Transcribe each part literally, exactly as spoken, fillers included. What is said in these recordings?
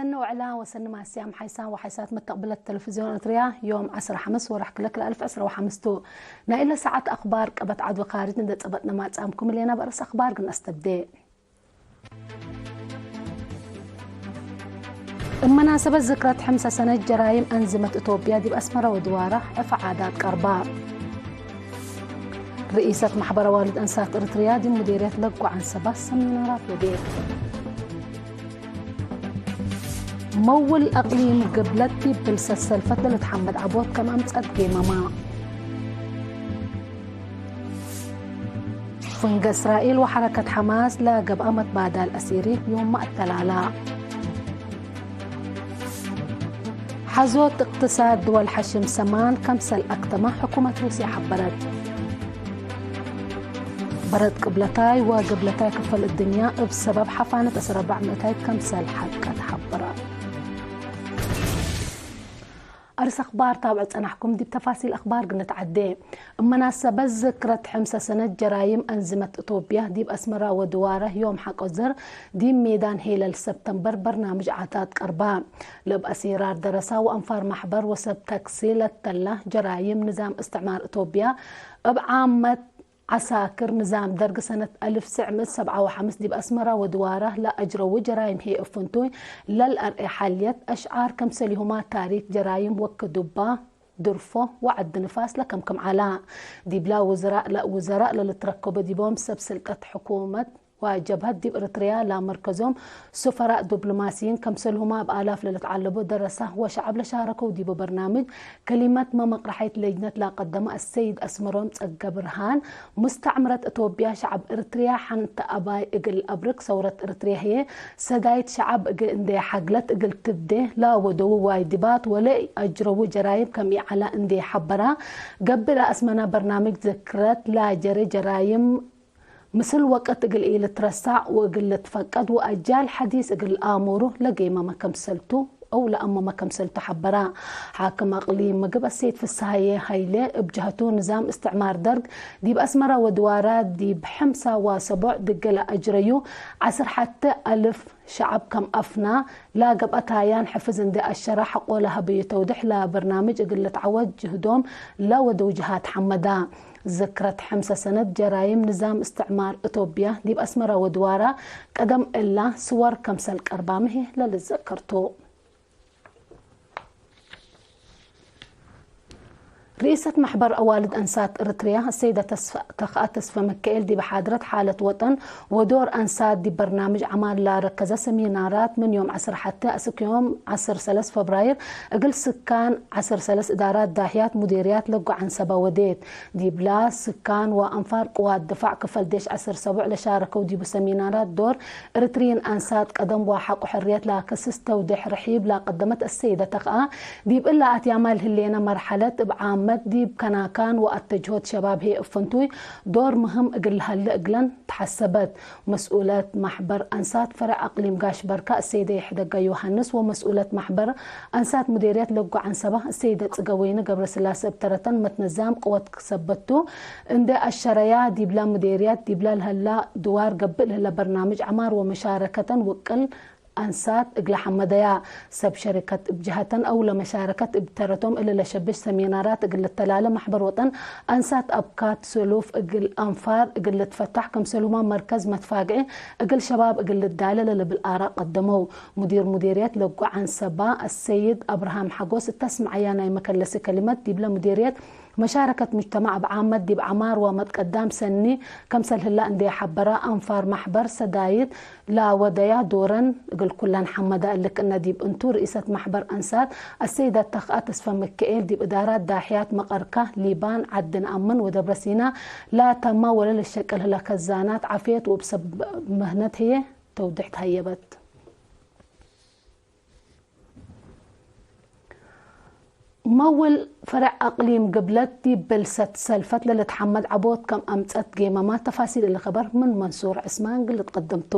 እነ ወዕላ ወሰኒ ማስያም ሓይሳን ወሓይሳት መተቅብለት ተለፍዝዮን ኤረትርያ፣ ዮም ዐስር ሐምስ ወርሕ ክልተ አልፍ ዕስራ ወሐምስ ቱ። ናይ እለ ሰዓት አክባር ቀበት ዐድ ወካርጅ እንዴ ጸበጥነ ማጽአምኩም እሌና፣ በርአስ አክባር ግን አስተብዴ። እብ መናሰበት ዝክረት ሕምሰ ሰነት ጀራይም አንዝመት እቶብያ ዲብ አስመረ ወድዋራ ዕፍ ዓዳት ቀርባ። ርኢሰት ማሕበር አዋልድ አንሳት እርትርያ ዲብ ሙዴርየት ለጎ ዐንሰባት ሰሚናራት ወዴት። መውል አቅሊም ግብለት ዲብ ብልሰት ሰልፈት ለልትሐመድ ዐቦት ከም አምጸት ጌመማ። ፍንገ እስራኤል ወሐረከት ሐማስ ለገብአ መትባዳል አሲሪት ዮምመ አተላላ። ሐዞት እቅትሳድ ድወል ሐሽም ሰማን ከምሰል አክተመ ሕኩመት ሩስየ ሐበረት። በረድ ቅብለታይ ወግብለታይ ክፈል እድንያ እብ ሰበብ ሐፋነት አስር አርበዕ ምእታይት ከምሰል ሐቀት ሐበረ። አርስ አክባር ታብዕ ጸናሕኩም፣ ዲብ ተፋሲል አክባር ግንትዐዴ። እብ መናሰበት ዝክረት ሕምሰ ሰነት ጀራይም አንዝመት እቶብያ ዲብ አስመራ ወድዋረ ዮም ሐቆ ዘር ዲብ ሜዳን ሄለል ሰብተምበር በርናምጅ ዓታት ቀርባ። ለእብ አሲራር ደረሳ ወአንፋር ማሕበር ወሰብ ተክሲ ለተላ ጀራይም ንዛም እስትዕማር እቶብያ እብ ዓመት ዐሳክር ንዛም ደርግ ሰነት አልፍ ትስዕ ምእት ሰብዓ ወሐምስ ዲብ አስመራ ወድዋራ ለአጅረዉ ጀራይም ህዬ እብ ፍንቱይ ለልአርኤ ሐልየት አሽዓር፣ ከምሰልሁማ ታሪክ ጀራይም ወክዱባ፣ ድርፎ ወዐድ ንፋስ ለከምክም ዐላ። ዲብላ ውዝራእ ለውዘራእ ለልትረከቦ ዲቦም ሰብ ስልጠት ሕኩመት ወጀብሀት ዲብ ኤረትርያ ለመርከዞም ሱፈራእ ዲፕሎማስይን፣ ከምሰልሁማ እብ አላፍ ለልትዐለቦ ደረሳ ወሸዐብ ለሻረከው ዲቡ በርናምጅ፣ ከሊመት መመቅረሐይት ለጅነት ለቀደመ አሰይድ አስመሮም ጸገብርሃን፣ ሙስተዕምረት እቶብያ ሸዐብ ኤረትርያ ሐንተ አባይ እግል አብርክ፣ ሰውረት ኤረትርያ ህዬ ሰጋይት ሸዐብ እግል እንዴ ሐግለት እግል ትብዴ ለወደዉ ዋጅባት ወለኢአጅረዉ ጀራይም ከም ኢዐላ እንዴ ሐበራ፣ ገብእ ለአስመና በርናምጅ ዝክረት ለጀሬ ጀራይም፣ ምስል ወቅት እግል ኢልትረሳዕ ወእግል ልትፈቀድ ወአጃል ሐዲስ እግል አሙሩ ለጌመመ ከምሰልቱ አው ለአመመ ከምሰልቱ ሐበራ። ሓክም አቅሊም ምግብ አሰይድ ፍስሃዬ ሀይሌ እብ ጀህቱ፣ ንዛም እስትዕማር ደርግ ዲብ አስመራ ወድዋራ ዲብ ሕምሳ ወሰቦዕ ድገ ለአጅረዩ ዐስር ሐቴ አልፍ ሸዐብ ከም አፍና፣ ለገብአ ታያን ሕፍዝ እንዴ አሸራ ሐቆ ለሀበዩ ተውድሕ ለበርናምጅ እግል ልትዐወት ጅህዶም ለወደው ጀሃት ሐመዳ። ዝክረት ሕምሰ ሰነት ጀራይም ንዛም እስትዕማር እቶብያ ዲብ አስመረ ወድዋራ ቀደም እላ ስወር ከምሰል ቀርባም ህዬ ለልዘከር ቱ። ርኢሰት መሕበር አዋልድ አንሳት እርትርያ አሰይደ ተስፈ-፣ ተኽአ ተስፈ ምክኤል ዲብ ሓድረት ሓለት ወጠን ወዶር አንሳት ዲብ በርናምጅ ዐማር ላረከዘ ሰሚናራት ምን ዮም ዐስር ሐቴ አስክ ዮም ዐስር ሰለስ ፈብራይር እግል ስካን ዐስር ሰለስ እዳራት ዳህያት ሙዴርያት ለጎ ዐንሰበ ወዴት። ዲብላ፣ ስካን ወአንፋር ቅዋት ድፋዕ ክፈል ዴሽ ዐስር ሰቡዕ ለሻረከው ዲቡ ሰሚናራት ዶር፣ እርትርይን አንሳት ቀደም ወሐቆ ሕርየት ለአከስስ ተውዴሕ ርሒብ ለቀደመት አሰይደ ተኽአ፣ ዲብ እለ አትያማል ህሌነ መርሐለት እብ ዓመት ዲብ ከናካን ወአተጅሆት ሸባብ ህዬ እብ ፍንቱይ ዶር ምህም እግል ለሀለ እግለን ተሐሰበት። መስኡለት መሕበር አንሳት ፈረዕ አቅሊም ጋሽ በርካ እሰይደ ይሕደጋ ዮሃንስ ወመስኡለት መሕበር አንሳት ሙዴርየት ለጎ ዐንሰባ እሰይደ ጽገወይኒ ገብረስላሰ እብ ተረተን መትነዛም ቅወት ክሰበቱ እንዴ አሸረያ፣ ዲብላ ሙዴርያት ዲብላ ለሀላ ድዋር ገብእ ለህለ በርናምጅ ዐማር ወመሻረከተን ውቅል አንሳት እግለ ሐመደያ። ሰብ ሸሪከት እብ ጀሀተን አው ለመሻረከት እብ ተረቶም እሊ ለሸብሽ ሰሚናራት እግል ልተላለ መሕበር ወጠን አንሳት አብካት ስሉፍ እግል አንፋር እግል ልትፈታሕ ክምሰልሁመ መርከዝ መትፋግዒ እግል ሸባብ እግል ልዳለ ለልብል አራ ቀደመው። ሙዲር ሙዴርየት ለጎ ዐንሰባ አሰይድ አብርሃም ሐጎስ እተ አስመዐያ ናይ መከለሲ ከሊመት ዲብለ ሙዴርየት መሻረከት ሙጅተማዕ እብ ዓመት ዲብ ዐማር ወመትቀዳም ሰኒ ከምሰል ህላ እንዴ ሐበራ፣ አንፋር መሕበር ሰዳይት ለወደያ ዶረን እግል ኩለን ሐመዳ እልክነ። ዲብ እንቱ፣ ርኢሰት መሕበር አንሳት አሰይደ ተኽአ ተስፈ ምክኤል፣ ዲብ እዳራት ዳሕያት መቀርካ፣ ሊባን፣ ዐዲ ነአምን ወደብረ ሲና ላተማ ወለልሸቅል ህለ ከዛናት ዓፍየት ወእብ ሰብ ምህነት ህዬ ተውድሕት ሀየበት። መውል ፈረዕ አቅሊም ግብለት ዲብ ብልሰት ሰልፈት ለልትሐመድ ዐቦት ከም አምጸት ጌመማ። ተፋሲል እሊ ከበር ምን መንሱር ዕስማን ግልት ቀድምቱ።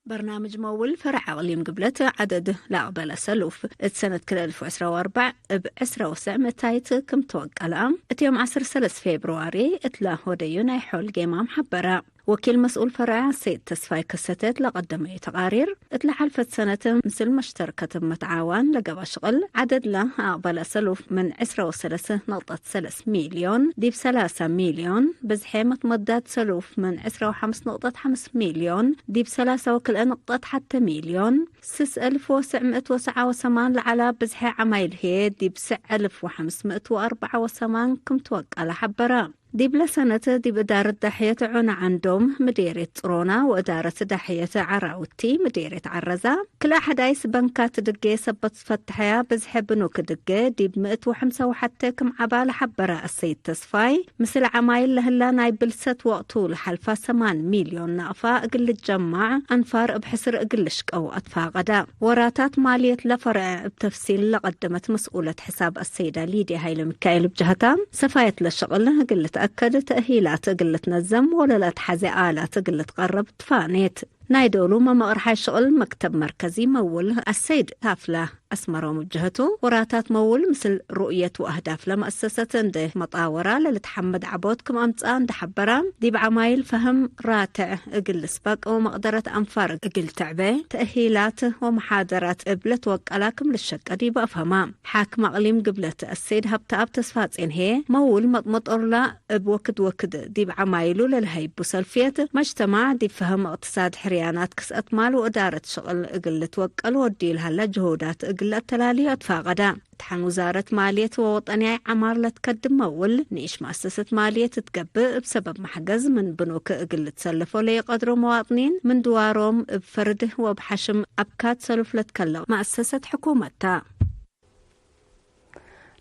በርናምጅ መውል ፈረዕ አቅሊም ግብለት ዐደድ ለአቅበለ ሰሉፍ እት ሰነት ክልኤ አልፍ ወዕስራ ወአርበዕ እብ ዕስራ ወሰዕ መታይት ክም ተወቀለ፣ እት ዮም ዐስር ሰለስ ፌብርዋሪ እት ለሆደዩ ናይ ሖል ጌማም ሐበረ። ወኪል መስኡል ፈርዐ ሰይድ ተስፋይ ከሰተት ለቀደመዩ ተቃሪር፣ እት ለሐልፈት ሰነት ምስል መሽተርከት መትዓዋን ለገብአ ሽቅል፣ ዐደድ ለአቅበለ ሰሉፍ ምን ዕስረ ወሰለስ ነቅጠት ሰለስ ሚልዮን፣ ዲብ ሰላሳ ሚልዮን፣ ብዝሐ መትመዳት ሰሉፍ ምን ዕስረ ወሐምስ ነቅጠት ሐምስ ሚልዮን፣ ዲብ ሰላሳ ወክልኤ ነቅጠት ሐተ ሚልዮን፣ ስስ እልፍ ወስዕ ምእት ወሰዓ ወሰማን ለዐላ ብዝሐ ዐማይል ህዬ፣ ዲብ ስዕ እልፍ ወሐምስ ምእት ወአርበዓ ወሰማን ክም ትወቀለ ሐበረ። ዲብለ ሰነት ዲብ እዳረት ዳሕየት ዑነ ዐንዶም፣ ምዴርየት ጽሮና ወእዳረት ዳሕየት ዐራውቲ ምዴርየት ዐረዛ፣ ክልኤ ሐዳይስ በንካት ድጌ ሰበት ፈትሐያ፣ ብዝሐ ብኑክ ድጌ ዲብ ምእት ወሐምሳ ወሐቴ ክም ዐባ ለሐበረ አሰይድ ተስፋይ፣ ምስል ዐማይል ለህላ ናይ ብልሰት ወቅቱ ለሐልፋ ሰማን ሚልዮን ናቅፋ እግል ልትጀማዕ፣ አንፋር እብ ሕስር እግል ልሽቀው አትፋቀደ። ወራታት ማልየት ለፈርዐ እብ ተፍሲል ለቀደመት መስኡለት ሕሳብ አሰይዳ ሊድያ ሀይለሚካኤል እብ ጀህታ፣ ሰፋየት ለሸቅል እግል ልትአከድ፣ ተእሂላት እግል ልትነዘም ወለለአትሐዜ አላት እግል ልትቀረብ ትፋኔት። ናይ ዶሉ መመቅርሓይ ሽቅል መክተብ መርከዚ መውል አሰይድ ታፍለ አስመሮም እብ ጀህቱ፣ ወራታት መውል ምስል ሩእየት ወአህዳፍ ለመአሰሰት እንዴ መጣወራ ለልትሐመድ ዐቦት ክም አምጽአ እንዴ ሐበረ፣ ዲብ ዐማይል ፈህም ራትዕ እግል ልስበቅ ወመቅደረት አንፋር እግል ትዕቤ፣ ተእሂላት ወመሓደራት እብ ለትወቀላ ክም ልሸቀ ዲብ አፍሀማ። ሓክም አቅሊም ግብለት አሰይድ ሀብተአብ ተስፋጼን ህዬ፣ መውል መጥመጦርላ እብ ወክድ ወክድ ዲብ ዐማይሉ ለልሀይቡ ሰልፍየት መጅተማዕ፣ ዲብ ፈህም እቅትሳድ፣ ሕርያናት ክስአት ማል ወእዳረት ሽቅል እግል ልትወቀል ወድዩ ለሀለ ጅሁዳት እግል ለአተላልዩ አትፋቀደ። እት ሐን ውዛረት ማልየት ወወጠንያይ ዐማር ለትከድም መውል፣ ንኢሽ መአሰሰት ማልየት እት ገብእ፣ እብ ሰበብ መሕገዝ ምን ብኑክ እግል ልትሰለፎ ለኢቀድሮ መዋጥኒን፣ ምን ድዋሮም እብ ፈርድ ወእብ ሐሽም አብካት ሰሉፍ ለትከለቅ መአሰሰት ሕኩመት ተ።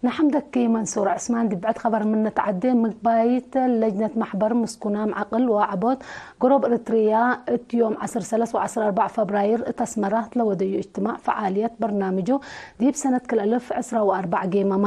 ነሐምደኪ መንሱር ዑስማን። ዲብ ብዕድ ኸበር ምን ነትዐዴ፣ ምግባይት ለጅነት መሕበር ምስኩናም ዐቅል ወዐቦት ገሮብ እርትርያ እት ዮም ዐስር ሰለስ ወዐስር አርበዕ ፈብራይር እት አስመረ ለወደዩ እጅትማዕ ፈዓልየት በርናምጁ ዲብ ሰነት ክል አልፍ ዕስራ ወአርበዕ ጌመመ።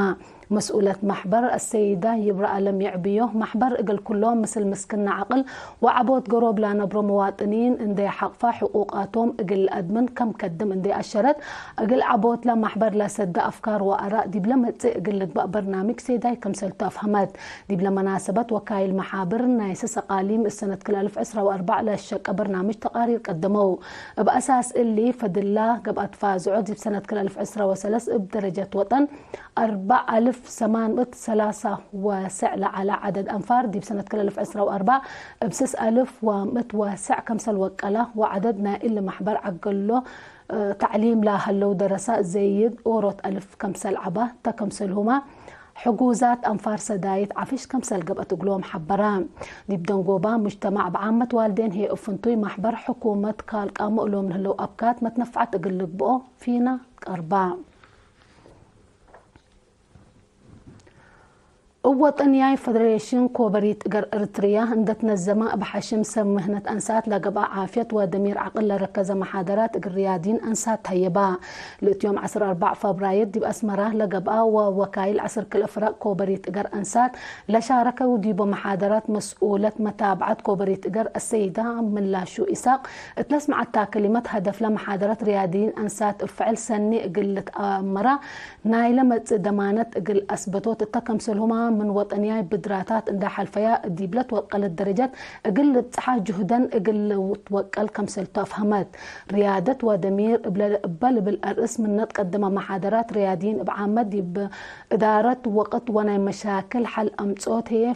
መስኡለት መሕበር አሰይዳ ይብረአለም የዕብዮ፣ መሕበር እግል ኩሎም ምስል ምስክነ ዐቅል ወዐቦት ገሮብ ለነብሮ መዋጥኒን እንዴ ሐቅፈ፣ ሕቁቃቶም እግል ለአድምን ከም ከድም እንዴ አሸረት፣ እግል ዐቦት ለመሕበር ለሰደ አፍካር ወአራእ ዲብለ መጽእ እግል ልግበእ በርናምጅ ሴዳይ ክምሰልቱ አፍሀመት። ዲብለ መናሰበት ወካይል መሓብር ናይ ስስ አቃሊም እሰነት ክል አልፍ ዕስራ ወአርበዕ ለሸቀ በርናምጅ ተቃሪር ቀደመው። እብ አሳስ እሊ፣ ፈድላ ገብአት ፋዝዖ ዲብ ሰነት ክል አልፍ ዕስራ ወሰለስ እብ ደረጀት ወጠን አርበዕ አልፍ ሰማን ምእት ሰላሳ ወሰዕ ለዐለ ዐደድ አንፋር፣ ዲብ ሰነት ክል አልፍ ዕስራ ወአርበዕ እብ ስስ አልፍ ወምእት ወሰዕ ከምሰል ወቀለ፣ ወዐደድ ናይ እሊ መሕበር ዐገሎ ተዕሊም ለሀለው ደረሰ ዘይድ ኦሮት አልፍ ከምሰል ዐበ፣ ተ ከምሰልሁመ ሕጉዛት አንፋር ሰዳይት ዐፍሽ ከምሰል ገብአት እግሎም ሐበረ። ዲብ ደንጎባ ሙጅተማዕ ብዓመት ዋልዴን ህዬ እብ ፍንቱይ መሕበር ሕኩመት ካልቃሞ እሎም ለህለው አብካት መትነፍዐት እግል ልግብኦ ፊና ቀርባ። እብ ወጠንያይ ፈደሬሽን ኮበሪት እገር እርትርያ እንደ ትነዘመ፣ እብ ሐሽም ሰብ ምህነት አንሳት ለገብአ ዓፍየት ወደሚር ዐቅል ለረከዘ መሓደራት እግል ርያድይን አንሳት ተሀየባ። ለእት ዮም ዐስር አርበዕ ፈብራይር ዲብ አስመራ ለገብአ ወወካይል ዐስር ክልኤ ፍረቅ ኮበሪት እገር አንሳት ለሻረከው ዲቦ መሓደራት መስኡለት መታብዐት ኮበሪት እገር አሰይዳ ምላሹ ኢሳቅ እት ለስምዐታ ክሊመት፣ ሀደፍለ መሓደራት ርያድይን አንሳት እብ ፍዕል ሰኒ እግል ልትአመራ፣ ናይለ መጽእ ደማነት እግል አስበቶት እተ፣ ከምሰልሁመ ምን ወጠንያይ ብድራታት እንዴ ሐልፈያ ዲብለ ትወቀለት ደረጀት እግል ልብጽሓ ጅሁደን እግል ልትወቀል ከምሰልቱ አፍሀመት። ርያደት ወደሚር እብለ፣ እበ ልብል አርእስ ምነ ትቀደመ መሓደራት ርያድይን እብ ዓመት ዲብ እዳረት ወቅት ወናይ መሻክል ሐል አምጽኦት ህዬ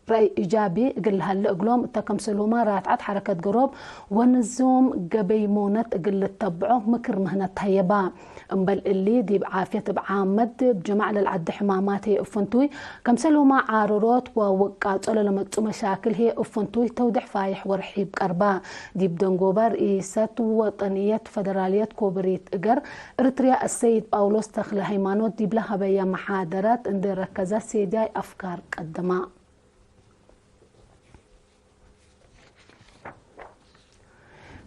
ረአይ ኢጃቢ እግል ለሀለ እግሎም እተ፣ ከምሰልሁመ ራትዐት ሐረከት ገሮብ ወንዙም ገበይ ሙነት እግል ልተብዖ ምክር ምህነት ተሀየባ። እምበል እሊ፣ ዲብ ዓፍየት እብ ዓመት እብ ጅማዕ ለልዐዴ ሕማማት ህዬ እብ ፍንቱይ፣ ከምሰልሁመ ዓርሮት ወውቃጾ ለለመጽኡ መሻክል ህዬ እብ ፍንቱይ ተውዴሕ ፋይሕ ወርሒብ ቀርባ። ዲብ ደንጎባ ርኢሰት ወጠንየት ፈደራልየት ኮበሪት እገር እርትርያ አሰይድ ጳውሎስ ተክለ ሃይማኖት ዲብለ ሀበየ መሓደራት እንዴ ረከዘ ሴድያይ አፍካር ቀደማ።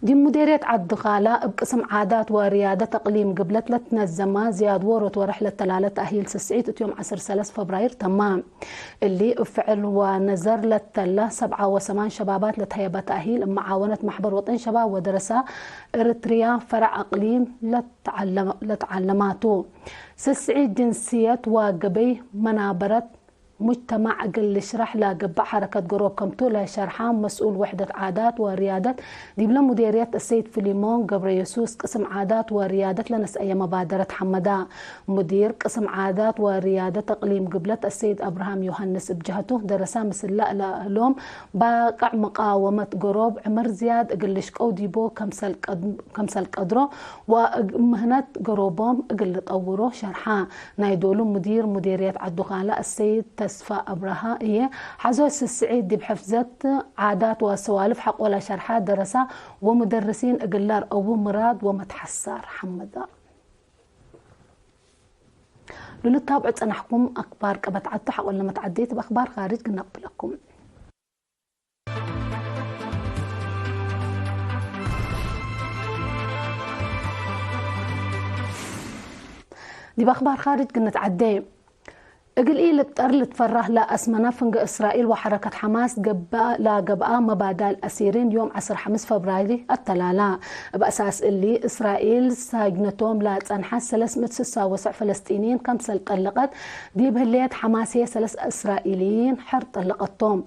ዲብ ሙዴርየት ዐዲ ኻላ እብ ቅስም ዓዳት ወርያደት አቅሊም ግብለት ለትነዘመ ዝያድ ዎሮት ወርሕ ለተላለ ተእሂል ስስዒት እት ዮም ዐስር ሰለስ ፈብራይር ተመ። እሊ እብ ፍዕል ወነዘር ለተለ ሰብዓ ወሰማን ሸባባት ለተሀየበ ተእሂል እብ መዓወነት መሕበር ወጠን ሸባብ ወደረሳ እርትርያ ፈረዕ አቅሊም ለተዓለመ፣ ለተዓለማቱ። ስስዒት ጅንስየት ወገበይ መናበረት ሙጅተማዕ እግል ልሽረሕ ለገብእ ሐረከት ገሮብ ከምቱ ለሸርሐ መስኡል ውሕደት ዓዳት ወርያደት ዲብለ ሙዴርየት አሰይድ ፊሊሞን ገብረየሱስ፣ ቅስም ዓዳት ወርያደት ለነስአየ መባደረት ሐመዳ። ሙዲር ቅስም ዓዳት ወርያደት እቅሊም ግብለት አሰይድ አብርሃም ዮሐንስ እብ ጀሀቱ፣ ደረሳ ምስል ለእሎም ባቅዕ መቃወመት ገሮብ ዕምር ዝያድ እግል ልሽቀው ዲቦ ከምሰል ቀድ-፣ ከምሰል ቀድሮ ወምህነት ገሮቦም እግል ልጠውሮ ሸርሐ። ናይ ዶሉ ሙዲር ሙዴርየት ዐዱ ካላ አሰይድ ተስፋ አብርሃ እዬ፣ ሐዞ ስስዒት ዲብ ሕፍዘት ዓዳት ወሰዋልፍ ሐቆለ ሸርሐ፣ ደረሳ ወሙደርሲን እግል ለርአዉ ምራድ ወመትሐሳር ሐመዳ። ለልታብዑ ጸናሕኩም አክባር ቀበት ዐቱ ሐቆለ መትዐዴት እብ አክባር ካርጅ ግናብለኩም። ዲብ አክባር ካርጅ ግንትዐዴ። እግል ኢልብጠር ልትፈራህ ለአስመነ ፍንጌ እስራኤል ወሐረከት ሐማስ ገብአ-፣ ለገብአ መባዳል አሲሪን ዮም ዐስር ሐምስ ፈብራሪ አተላላ። እብ አሳስ እሊ፣ እስራኤል ሳጅነቶም ለጸንሐት ሰለስ ምእት ስሳ ወሰዕ ፈለስጢንይን ከምሰል ጠለቀት ዲብ ህሌት፣ ሐማስ ህዬ ሰለስ እስራኤልይን ሕር ጠለቀቶም።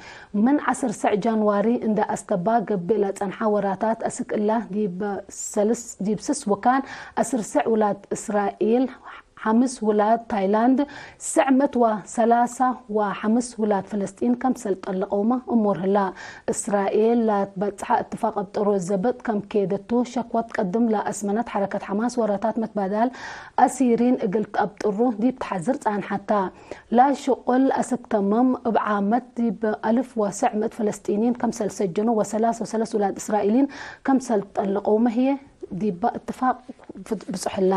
ምን ዐስር ሰዕ ጃንዋሪ እንደ አስተባ ገብእ ለጸንሐ ወራታት አስክ እላ፣ ዲብ ሰልስ፣ ዲብ ስስ ወካን ዐስር ሰዕ ውላድ እስራኤል፣ ሐምስ ውላድ ታይላንድ፣ ሰዕ ምእት ወሰላሳ ወሐምስ ውላድ ፍልስጢን ከምሰል ጠለቀውመ እሙር ህላ። እስራኤል ላትበጽሐ እትፋቅ አብጠሮ ዘብጥ ከም ኬደቱ ሸክወት ቀድም ለአስመነት ሐረከት ሐማስ ወራታት መትባዳል አሲሪን እግል ተአብጥሩ ዲብ ተሐዝር ጸንሐታ። ላሽቁል አስክ ተምም እብ ዓመት ዲብ አልፍ ወሰዕ ምእት ፍልስጢንይን ከምሰል ሰጀኑ ወሰላስ ወሰለስ ውላድ እስራኤልይን ከምሰል ጠለቀውመ ህዬ ዲበ እትፋቅ ብጹሕ ህላ።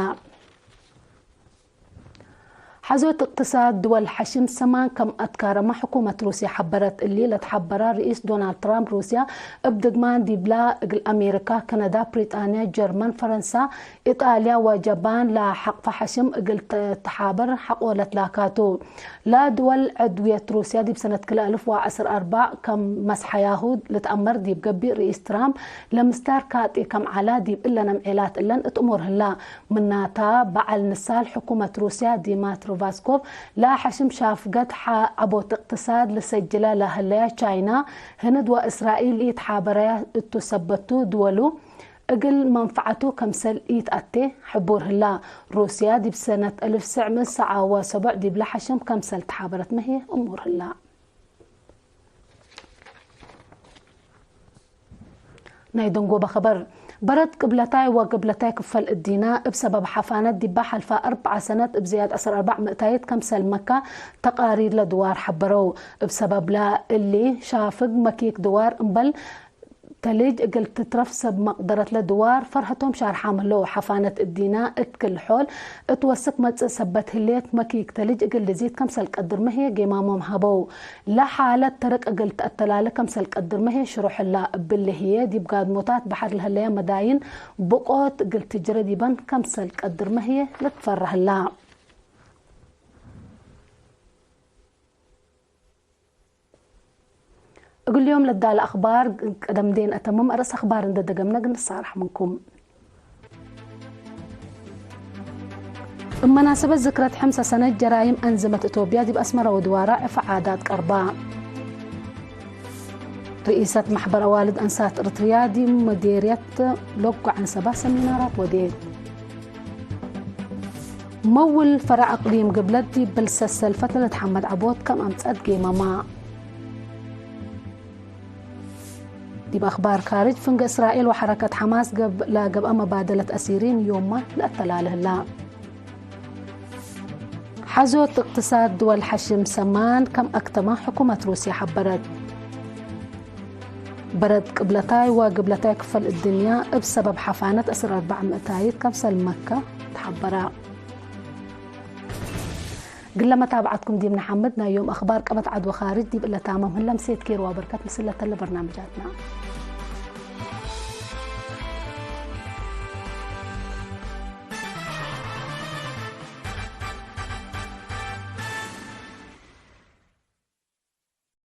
ሐዞት እቅትሳድ ድወል ሐሽም ሰማን ከም አትካረመ ሕኩመት ሩስያ ሐበረት። እሊ ለትሐበረ ርኢስ ዶናልድ ትራምፕ ሩስያ እብ ድግማን ዲብላ እግል አሜሪካ፣ ከነዳ፣ ብሪጣንያ፣ ጀርመን፣ ፈረንሳ፣ ኢጣልያ ወጀባን ለሐቅፈ ሐሽም እግል ትትሓበር ሐቆ ለትላካቱ። ለድወል ዐድውየት ሩስያ ዲብ ሰነት ክልኤ አልፍ ወዐስር አርበዕ ከም መስሐያሁ ልትአመር ዲብ ገብእ፣ ርኢስ ትራምፕ ለምስዳር ካጢ ከም ዐላ ዲብ እለን አምዔላት እለን እት እሙር ህላ። ምናታ፣ በዐል ንሳል ሕኩመት ሩስያ ዲማትሪ ቫስኮቭ ለሐሽም ሻፍገት ሐ-፣ ዐቦት እቅትሳድ ልሰጅለ ለህለያ ቻይና፣ ህንድ ወእስራኤል ኢትሓበረያ እቱ ሰበቱ፣ ድወሉ እግል መንፈዐቱ ከምሰል ኢትአቴ ሕቡር ህላ። ሩስያ ዲብ ሰነት አልፍ ሰዕ ምእት ሰዓ ወሰቡዕ ዲብለ ሐሽም ከምሰል ተሓበረትመ ህዬ እሙር ህላ። ናይ ደንጎበ ኸበር። በረድ ቅብለታይ ወግብለታይ ክፈል እዲና፣ እብ ሰበብ ሐፋነት ዲባ ሐልፋ አርበዐ ሰነት እብ ዝያድ ዐስር አርበዕ ምእታይት ከምሰል መካ ተቃሪር ለድዋር ሐበረው። እብ ሰበብ ለእሊ ሻፍግ መኪክ ድዋር እምበል ተልጅ እግል ትትረፍ ሰብ መቅደረት ለድዋር ፈርሀቶም ሻርሓም ህለው። ሐፋነት እዲና እት ክል ሖል እት ወስክ መጽእ ሰበት ህሌት፣ መኪክ ተልጅ እግል ልዚድ ከምሰል ቀድርመ ህዬ ጌማሞም ሀበው። ለሓለት ተርቅ እግል ተአተላለ ከምሰል ቀድርመ ህዬ ሽሩሕ ህላ። እብሊ ህዬ ዲብ ጋድሞታት በሐር ለህለያ መዳይን ብቆት እግል ትጅረ ዲበን ከምሰል ቀድርመ ህዬ ልትፈረ ህላ። እግል ዮም ለዳለ አኽባር ቀደምዴን አተምም፣ አርእስ አኽባር እንደ ደገምነ እግል ንሳረሕ ምንኩም። እብ መናሰበት ዝክረት ሐምሳ ሰነት ጀራይም አንዝመት እቶብያ ዲብ አስመረ ወድዋራ ዕፈ ዓዳት ቀርባ። ርኢሰት መሕበር አዋልድ አንሳት እርትርያ ዲብ መዴርየት ሎጎ ዐንሰባ ሰሚናራት ወዴት። መውል ፈረዕ እቅሊም ግብለት ዲብ ብልሰት ሰልፈት ለልትሐመድ ዐቦት ከም አምጸት ጌመማ። ዲብ አኽባር ካርጅ፣ ፍንጌ እስራኤል ወሐረከት ሐማስ ገብ-፣ ለገብአ መባደለት አሲሪን ዮማ ለአተላለ ህላ። ሐዞት እቅትሳድ ድወል ሐሽም ሰማን ከም አክተመ ሕኩመት ሩስያ ሐበረት። በረድ ቅብለታይ ወግብለታይ ክፈል እድንያ እብ ሰበብ ሐፋነት ዐስር አርበዕ ምእታይት ከምሰል መካ ተሐበራ። ግለ መታብዐትኩም ዲብ ነሐምድ። ናይ ዮም አኽባር ቀበት ዐድ ወኻርጅ ዲብ እለ ታመም ህለ። ምሴት ኬር ወበርከት ምስል ለተለ በርናምጃትና።